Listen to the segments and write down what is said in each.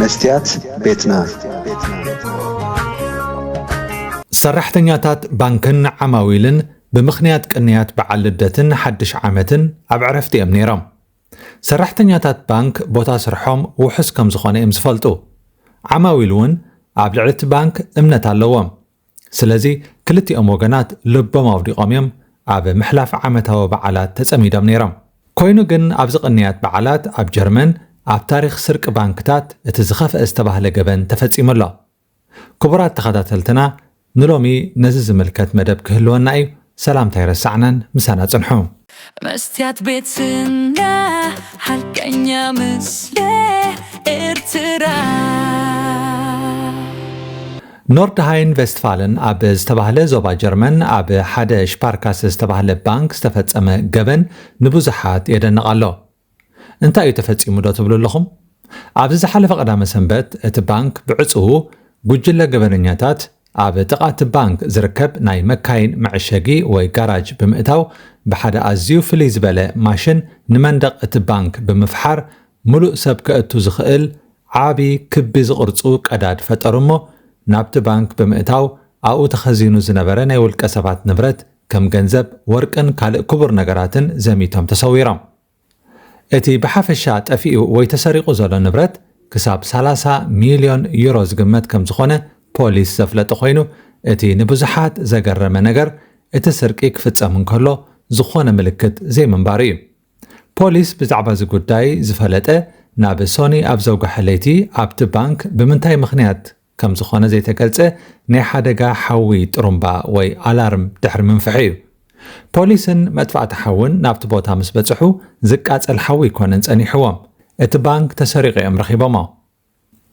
መስትያት ቤትና። ሰራሕተኛታት ባንክን ዓማዊልን ብምኽንያት ቅንያት በዓል ልደትን ሓድሽ ዓመትን ኣብ ዕረፍቲ እዮም ነይሮም። ሰራሕተኛታት ባንክ ቦታ ስርሖም ውሑስ ከም ዝኾነ እዮም ዝፈልጡ። ዓማዊል እውን ኣብ ልዕሊ እቲ ባንክ እምነት ኣለዎም። ስለዚ ክልቲኦም ወገናት ልቦም ኣውዲቖም እዮም ኣብ ምሕላፍ ዓመታዊ በዓላት ተጸሚዶም ነይሮም። ኮይኑ ግን ኣብዚ ቅንያት በዓላት ኣብ ጀርመን ኣብ ታሪኽ ስርቂ ባንክታት እቲ ዝኸፍአ ዝተባህለ ገበን ተፈጺሙ ኣሎ። ክቡራት ተኸታተልትና ንሎሚ ነዚ ዝምልከት መደብ ክህልወና እዩ። ሰላምታ ኣይረሳዕናን፣ ምሳና ጽንሑ። መስትያት ቤትና ሓቀኛ ምስለ ኤርትራ ኖርድሃይን ቬስትፋለን ኣብ ዝተባህለ ዞባ ጀርመን ኣብ ሓደ ሽፓርካስ ዝተባህለ ባንክ ዝተፈጸመ ገበን ንብዙሓት የደንቕ ኣሎ። እንታይ እዩ ተፈጺሙ ዶ ትብሉ ኣለኹም? ኣብዚ ዝሓለፈ ቀዳመ ሰንበት እቲ ባንክ ብዕጽዉ ጉጅለ ገበነኛታት ኣብ ጥቓ እቲ ባንክ ዝርከብ ናይ መካይን መዐሸጊ ወይ ጋራጅ ብምእታው ብሓደ ኣዝዩ ፍልይ ዝበለ ማሽን ንመንደቕ እቲ ባንክ ብምፍሓር ምሉእ ሰብ ከእቱ ዝኽእል ዓቢ ክቢ ዝቕርጹ ቀዳድ ፈጠሩ እሞ ናብቲ ባንክ ብምእታው ኣብኡ ተኸዚኑ ዝነበረ ናይ ውልቀ ሰባት ንብረት ከም ገንዘብ፣ ወርቅን ካልእ ክቡር ነገራትን ዘሚቶም ተሰዊሮም። እቲ ብሓፈሻ ጠፊኡ ወይ ተሰሪቑ ዘሎ ንብረት ክሳብ ሰላሳ ሚልዮን ዩሮ ዝግመት ከም ዝኾነ ፖሊስ ዘፍለጠ ኮይኑ እቲ ንብዙሓት ዘገረመ ነገር እቲ ስርቂ ክፍጸም እንከሎ ዝኾነ ምልክት ዘይምንባሩ እዩ። ፖሊስ ብዛዕባ እዚ ጉዳይ ዝፈለጠ ናብ ሶኒ ኣብ ዘውግሐ ለይቲ ኣብቲ ባንክ ብምንታይ ምኽንያት ከም ዝኾነ ዘይተገልጸ ናይ ሓደጋ ሓዊ ጥሩምባ ወይ ኣላርም ድሕሪ ምንፍሑ እዩ። ፖሊስን መጥፋእቲ ሓውን ናብቲ ቦታ ምስ በጽሑ ዝቃጸል ሓዊ ኣይኮነን ጸኒሕዎም። እቲ ባንክ ተሰሪቑ እዮም ረኺቦሞ።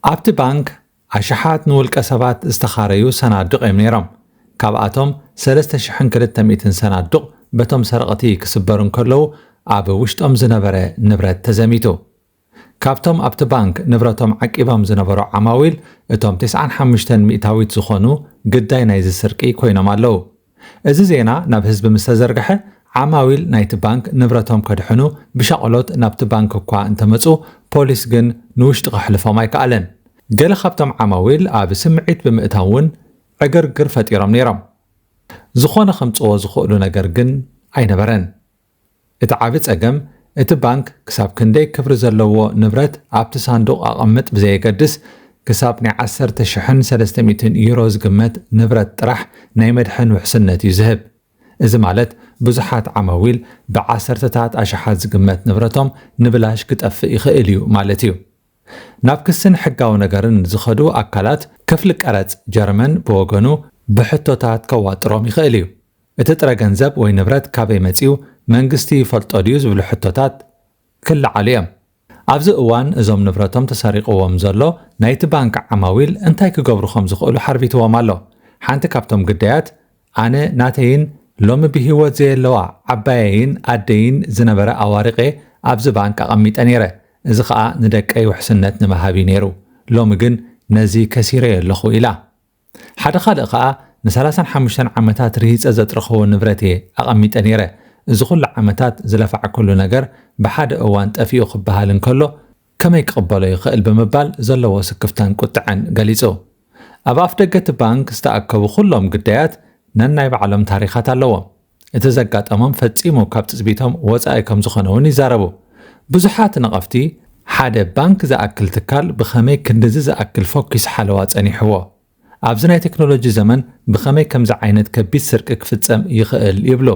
ኣብቲ ባንክ ኣሽሓት ንውልቀ ሰባት ዝተኻረዩ ሰናዱቕ እዮም ነይሮም። ካብኣቶም ሰለስተ ሽሕን ክልተ ሚእትን ሰናዱቕ በቶም ሰረቕቲ ክስበሩ እንከለዉ ኣብ ውሽጦም ዝነበረ ንብረት ተዘሚቱ። ካብቶም ኣብቲ ባንክ ንብረቶም ዓቂቦም ዝነበሩ ዓማዊል እቶም ተስዓን ሓሙሽተን ሚእታዊት ዝኾኑ ግዳይ ናይዚ ስርቂ ኮይኖም ኣለዉ። እዚ ዜና ናብ ህዝቢ ምስ ተዘርግሐ ዓማዊል ናይቲ ባንክ ንብረቶም ከድሕኑ ብሻቕሎት ናብቲ ባንክ እኳ እንተመጹ ፖሊስ ግን ንውሽጢ ከሕልፎም ኣይከኣለን። ገለ ካብቶም ዓማዊል ኣብ ስምዒት ብምእታው እውን ዕግርግር ፈጢሮም ነይሮም። ዝኾነ ከምጽዎ ዝኽእሉ ነገር ግን ኣይነበረን። እቲ ዓቢ ጸገም እቲ ባንክ ክሳብ ክንደይ ክብሪ ዘለዎ ንብረት ኣብቲ ሳንዱቕ ኣቐምጥ ብዘየገድስ ክሳብ ናይ ዓሰርተ ሽሕን ሰለስተ ሚእትን ዩሮ ዝግመት ንብረት ጥራሕ ናይ መድሕን ውሕስነት እዩ ዝህብ። እዚ ማለት ብዙሓት ዓማዊል ብዓሰርተታት ኣሽሓት ዝግመት ንብረቶም ንብላሽ ክጠፍእ ይኽእል እዩ ማለት እዩ። ናብ ክስን ሕጋዊ ነገርን ዝኸዱ ኣካላት ክፍሊ ቀረጽ ጀርመን ብወገኑ ብሕቶታት ከዋጥሮም ይኽእል እዩ። እቲ ጥረ ገንዘብ ወይ ንብረት ካበይ መጺኡ መንግስቲ ይፈልጦ ድዩ ዝብሉ ሕቶታት ክለዓሉ እዮም። ኣብዚ እዋን እዞም ንብረቶም ተሰሪቕዎም ዘሎ ናይቲ ባንክ ዓማዊል እንታይ ክገብሩ ከም ዝኽእሉ ሓርቢትዎም ኣሎ። ሓንቲ ካብቶም ግዳያት ኣነ ናተይን ሎሚ ብህይወት ዘየለዋ ዓባየይን ኣደይን ዝነበረ ኣዋርቄ ኣብዚ ባንክ ኣቐሚጠ ነይረ። እዚ ኸኣ ንደቀይ ውሕስነት ንምሃብ እዩ ነይሩ። ሎሚ ግን ነዚ ከሲረዮ ኣለኹ ኢላ። ሓደ ካልእ ኸኣ ንሰላሳን ሓሙሽተን ዓመታት ርሂጸ ዘጥረኸዎ ንብረት እየ ኣቐሚጠ ነይረ። እዚ ኹሉ ዓመታት ዝለፋዕኩሉ ነገር ብሓደ እዋን ጠፊኡ ክበሃል እንከሎ ከመይ ክቕበሎ ይኽእል ብምባል ዘለዎ ስክፍታን ቁጥዐን ገሊጹ። ኣብ ኣፍደገ እቲ ባንክ ዝተኣከቡ ኩሎም ግዳያት ነናይ ባዕሎም ታሪኻት ኣለዎም። እቲ ዘጋጠሞም ፈጺሙ ካብ ትጽቢቶም ወጻኢ ከም ዝኾነ እውን ይዛረቡ። ብዙሓት ነቐፍቲ ሓደ ባንክ ዝኣክል ትካል ብኸመይ ክንድዚ ዝኣክል ፈኲስ ሓለዋ ጸኒሕዎ? ኣብዚ ናይ ቴክኖሎጂ ዘመን ብኸመይ ከምዚ ዓይነት ከቢድ ስርቂ ክፍጸም ይኽእል ይብሉ።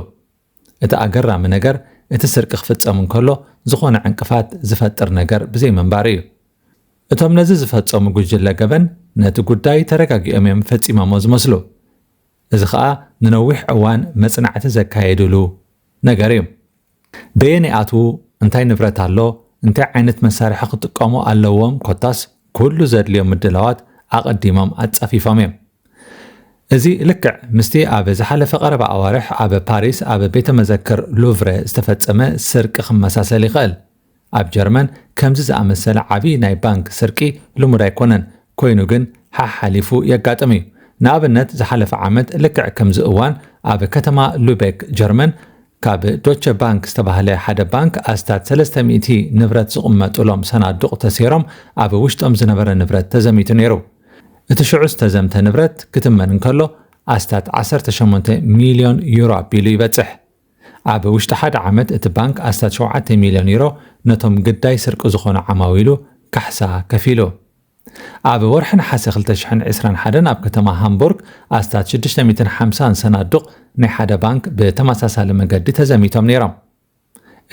እቲ ኣገራሚ ነገር እቲ ስርቂ ክፍጸም እንከሎ ዝኾነ ዕንቅፋት ዝፈጥር ነገር ብዘይምንባሩ እዩ። እቶም ነዚ ዝፈጸሙ ጉጅለ ገበን ነቲ ጉዳይ ተረጋጊኦም እዮም ፈጺሞሞ ዝመስሉ። እዚ ኸኣ ንነዊሕ እዋን መጽናዕቲ ዘካየድሉ ነገር እዩ። በየነይኣትዉ እንታይ ንብረት ኣሎ፣ እንታይ ዓይነት መሳርሒ ክጥቀሙ ኣለዎም፣ ኮታስ ኩሉ ዘድልዮም ምድላዋት ኣቐዲሞም ኣጻፊፎም እዮም። እዚ ልክዕ ምስቲ ኣብ ዝሓለፈ ቀረባ ኣዋርሕ ኣብ ፓሪስ ኣብ ቤተ መዘክር ሉቭረ ዝተፈጸመ ስርቂ ክመሳሰል ይኽእል። ኣብ ጀርመን ከምዚ ዝኣመሰለ ዓቢ ናይ ባንክ ስርቂ ልሙድ ኣይኮነን፣ ኮይኑ ግን ሓሓሊፉ የጋጥም እዩ። ንኣብነት ዝሓለፈ ዓመት ልክዕ ከምዚ እዋን ኣብ ከተማ ሉቤክ ጀርመን ካብ ዶቸ ባንክ ዝተባህለ ሓደ ባንክ ኣስታት ሰለስተ ሚእቲ ንብረት ዝቕመጡሎም ሰናዱቕ ተሰይሮም ኣብ ውሽጦም ዝነበረ ንብረት ተዘሚቱ ነይሩ። እቲ ሽዑ ዝተዘምተ ንብረት ክትመን እንከሎ ኣስታት ዓሰርተ ሸሞንተ ሚልዮን ዩሮ ኣቢሉ ይበጽሕ። ኣብ ውሽጢ ሓደ ዓመት እቲ ባንክ ኣስታት ሸውዓተ ሚልዮን ዩሮ ነቶም ግዳይ ስርቂ ዝኾኑ ዓማዊሉ ካሕሳ ከፊሉ። ኣብ ወርሒ ነሓሰ ክልተ ሽሕን ዕስራን ሓደን ኣብ ከተማ ሃምቡርግ ኣስታት ሽዱሽተ ሚእትን ሓምሳን ሰናዱቕ ናይ ሓደ ባንክ ብተመሳሳሊ መገዲ ተዘሚቶም ነይሮም።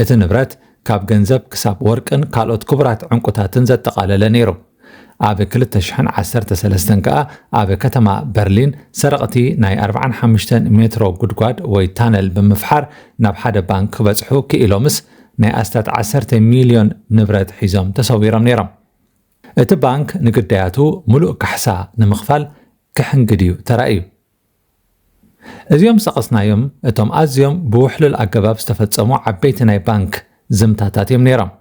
እቲ ንብረት ካብ ገንዘብ ክሳብ ወርቅን ካልኦት ክቡራት ዕንቁታትን ዘጠቓለለ ነይሩ። ኣብ ክልተ ሽሕን ዓሰርተ ሰለስተን ከኣ ኣብ ከተማ በርሊን ሰረቕቲ ናይ ኣርብዓን ሓሙሽተን ሜትሮ ጉድጓድ ወይ ታነል ብምፍሓር ናብ ሓደ ባንክ ክበጽሑ ክኢሎምስ ናይ ኣስታት ዓሰርተ ሚልዮን ንብረት ሒዞም ተሰዊሮም ነይሮም። እቲ ባንክ ንግዳያቱ ምሉእ ካሕሳ ንምኽፋል ክሕንግድ እዩ ተራእዩ። እዚኦም ዝጠቐስናዮም እቶም ኣዝዮም ብውሕሉል ኣገባብ ዝተፈጸሙ ዓበይቲ ናይ ባንክ ዝምታታት እዮም ነይሮም።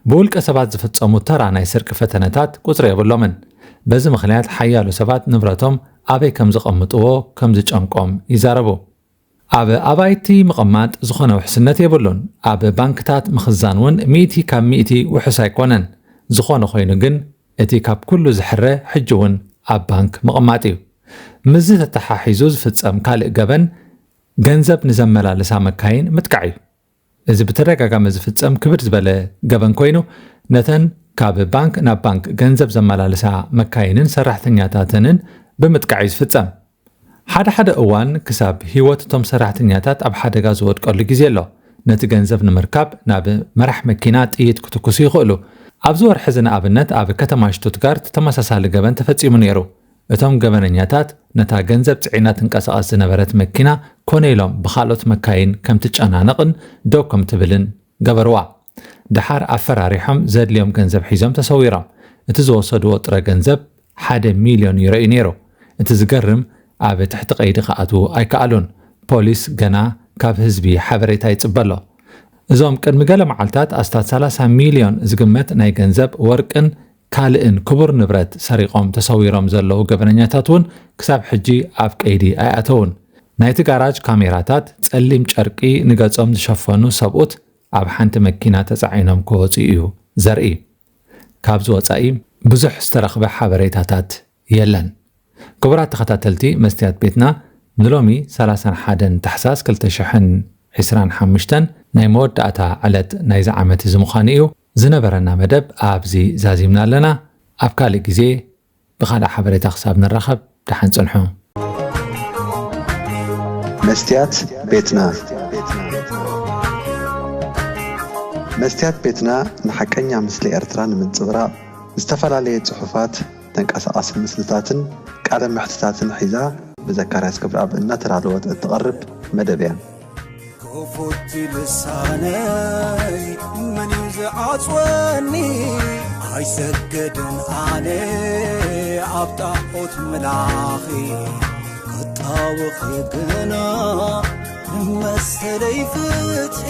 ብውልቀ ሰባት ዝፍጸሙ ተራ ናይ ስርቂ ፈተነታት ቁጽሪ የብሎምን። በዚ ምኽንያት ሓያሎ ሰባት ንብረቶም ኣበይ ከም ዝቐምጥዎ ከም ዝጨንቆም ይዛረቡ። ኣብ ኣባይቲ ምቕማጥ ዝኾነ ውሕስነት የብሉን። ኣብ ባንክታት ምኽዛን እውን ሚእቲ ካብ ሚእቲ ውሑስ ኣይኮነን። ዝኾነ ኮይኑ ግን እቲ ካብ ኩሉ ዝሕረ ሕጂ እውን ኣብ ባንክ ምቕማጥ እዩ። ምስዚ ተተሓሒዙ ዝፍጸም ካልእ ገበን ገንዘብ ንዘመላልሳ መካይን ምጥቃዕ እዩ። እዚ ብተደጋጋሚ ዝፍጸም ክብድ ዝበለ ገበን ኮይኑ ነተን ካብ ባንክ ናብ ባንክ ገንዘብ ዘመላልሳ መካይንን ሰራሕተኛታተንን ብምጥቃዕ እዩ ዝፍጸም። ሓደ ሓደ እዋን ክሳብ ህይወት እቶም ሰራሕተኛታት ኣብ ሓደጋ ዝወድቀሉ ግዜ ኣሎ። ነቲ ገንዘብ ንምርካብ ናብ መራሕ መኪና ጥይት ክትኩሱ ይኽእሉ። ኣብዚ ወርሒ እዚ ንኣብነት ኣብ ከተማ ሽቱትጋርት ተመሳሳሊ ገበን ተፈጺሙ ነይሩ። እቶም ገበነኛታት ነታ ገንዘብ ጽዒና ትንቀሳቐስ ዝነበረት መኪና ኮነ ኢሎም ብኻልኦት መካይን ከም ትጨናነቕን ደው ከም ትብልን ገበርዋ። ደሓር ኣፈራሪሖም ዘድልዮም ገንዘብ ሒዞም ተሰዊሮም። እቲ ዝወሰድዎ ጥረ ገንዘብ ሓደ ሚልዮን ዩሮ እዩ ነይሩ። እቲ ዝገርም ኣብ ትሕቲ ቀይዲ ክኣትዉ ኣይከኣሉን። ፖሊስ ገና ካብ ህዝቢ ሓበሬታ ይጽበ ኣሎ። እዞም ቅድሚ ገለ መዓልታት ኣስታት ሰላሳ ሚልዮን ዝግመት ናይ ገንዘብ ወርቅን ካልእን ክቡር ንብረት ሰሪቖም ተሰዊሮም ዘለዉ ገበነኛታት እውን ክሳብ ሕጂ ኣብ ቀይዲ ኣይኣተውን። ናይቲ ጋራጅ ካሜራታት ጸሊም ጨርቂ ንገጾም ዝሸፈኑ ሰብኡት ኣብ ሓንቲ መኪና ተጻዒኖም ክወጹ እዩ ዘርኢ። ካብዚ ወጻኢ ብዙሕ ዝተረኽበ ሓበሬታታት የለን። ክቡራት ተኸታተልቲ መስትያት ቤትና፣ ንሎሚ ሰላሳን ሓደን ታሕሳስ ክልተ ሽሕን ዕስራን ሓሙሽተን ናይ መወዳእታ ዕለት ናይዚ ዓመት እዚ ምዃኑ እዩ። ዝነበረና መደብ ኣብዚ ዛዚምና ኣለና። ኣብ ካልእ ግዜ ብኻልእ ሓበሬታ ክሳብ ንራኸብ ደሓን ጽንሑ። መስትያት ቤትና። መስትያት ቤትና ንሓቀኛ ምስሊ ኤርትራ ንምንጽብራቕ ዝተፈላለየ ጽሑፋት፣ ተንቀሳቓሲ ምስልታትን ቃለ መሕትታትን ሒዛ ብዘካርያስ ክብረኣብ እናተዳለወት እትቐርብ መደብ እያ። ክፉት ልሳነይ መን እዩ ዝዓጽወኒ? ኣይሰግድን ኣነ ኣብ ጣዖት ምላኺ፣ ክጣወኺ ግና መሰለይ ፍትሒ።